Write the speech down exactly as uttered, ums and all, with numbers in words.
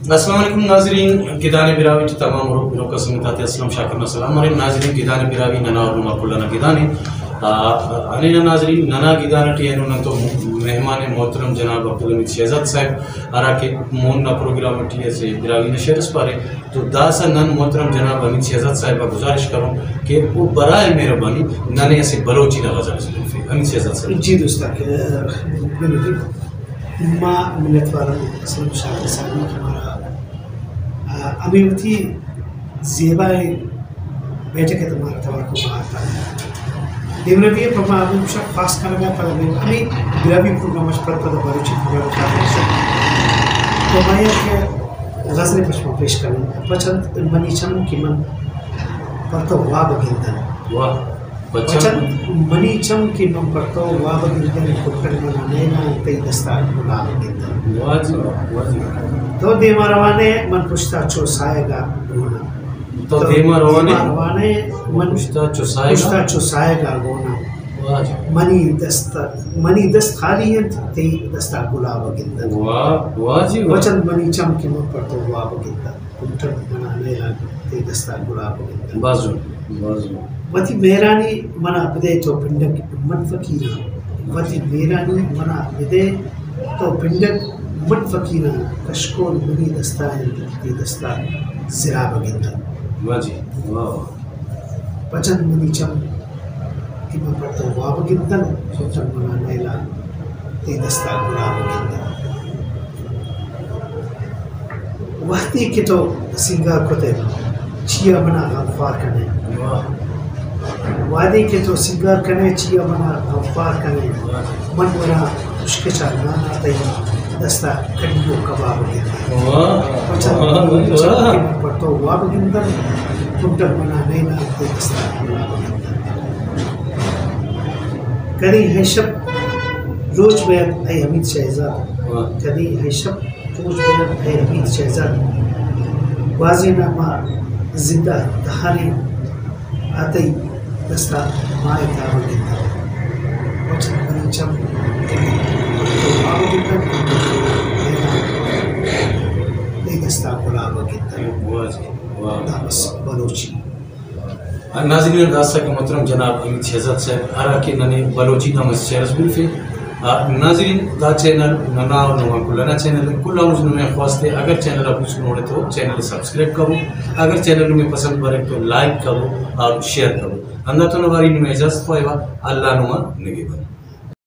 السلام علیکم ناظرین، گدانے براہوئی ٹی تمام ہروک بنوک ءُ سنگت آتے اسلم شاکر نا سلام مرے۔ ناظرین، گدانے براہوئی ننا اور نما کل ئنا گدانے۔ آ، ہنینہ ناظرین، ننا گدانے ٹی اینو نن تو مہمان محترم جناب عبدالحمید شہزاد صاحب، ہرا کہ مون نا پروگرام ٹی اسہ براہوئی نا شعر اس پارے۔ تو داسہ نن محترم جناب حمید شہزاد صاحب آ گزارش کرون کہ او برائے مہربانی ننے اسہ بلوچی نا غزل اس بنفے۔ حمید شہزاد صاحب۔ جی دوست آک، بنفے۔ ما منت وار ان اسلم شاکر صاحب نا کہ ہمارا، آ، ہمے وتی زیبا ءِ بیٹھک ءِ تمارا توار کو بہار تا۔ دیمروی ءِ پما ہمے شا خاص کنگا پدا ہمے براہوئی پروگرام اش پد پدا بلوچی پروگرام خاص تو ما یک غزل پشما پیش کنن۔ پچ انت منی چم کہ من پر تو واب گندن۔ واہ۔ پچ انت منی چم کہ من پر تو واب گندن، کٹر منا نینا تئی دستا گلاب گندن۔ واہ جی واہ، واہ جی واہ۔ تو دیما روان ئے من پشتا چو سائیگا گونا۔ تو دیما روان ئے دیما روان ئے من پشتا چو سائیگا۔ پشتا چو سائیگا گونا۔ واہ جی۔ منی دست، منی دست خالی انت، تئی دستا گلاب گندن۔ واہ، واہ جی واہ۔ پچ انت منی چم کہ من پر تو واب گندن۔ کنٹر منا نیلان تئی دستا گلاب گندن۔ بھاز جوان، بھاز جوان۔ وتی مہرانی منا بدے تو پنڈک من فقیراں۔ وتی مہرانی منا بدے تو پنڈک من فقیراں۔ کشکول منی دستا انت، تئی دستا زراب گندن۔ واہ جی، واہ واہ۔ پچ انت منی چم کہ من پر تو واب گندن، سوچن منا نیلان تئی دستا گلاب گندن۔ وہدے کہ تو سینگار کتئے، چیا منا غمخوار کنے۔ واہ۔ وہدے کہ تو سینگار کنے، چیا منا غمخوار کنے۔ واہ۔ من ورا ہشکچا نانا تئی دستا کڑی و کباب گندن۔ واہ۔ پچا واہ، واہ۔ کہ من پر تو واب گندن، کنٹر منا نینا تئی دستا گلاب گندن۔ کدی ہے شب روچ بیت اے حمید شہزاد۔ واہ۔ کدی ہے شب روچ بیت اے حمید شہزاد۔ گوازینا ما زندہ تہاریں آ تئی دستا ماہ تاوہ گندہ۔ وچن منی چم تو ماہ گندہ۔ تئی دستا گلاب گندہ۔ واہ جی، واہ۔ دا بس بلوچی۔ ناظرین، داسہ کہ محترم جناب حمید شہزاد صاحب ہرا کہ ننے بلوچی نا مست شعر اس بنفے، آ، ناظرین، دا چینل ننا و نما کل ئنا چینل ءِ۔ کل آن مست نمے آن خواست ءِ، اگر چینل آ پوسکن اوڑے تو چینل ءِ سبسکرائب کبو، اگر چینل نمے پسند بریک تو لائک کبو اور شیئر کبو۔ ہنداتون اواری نمے اجازت خواہوہ، اللہ نما نگہبان۔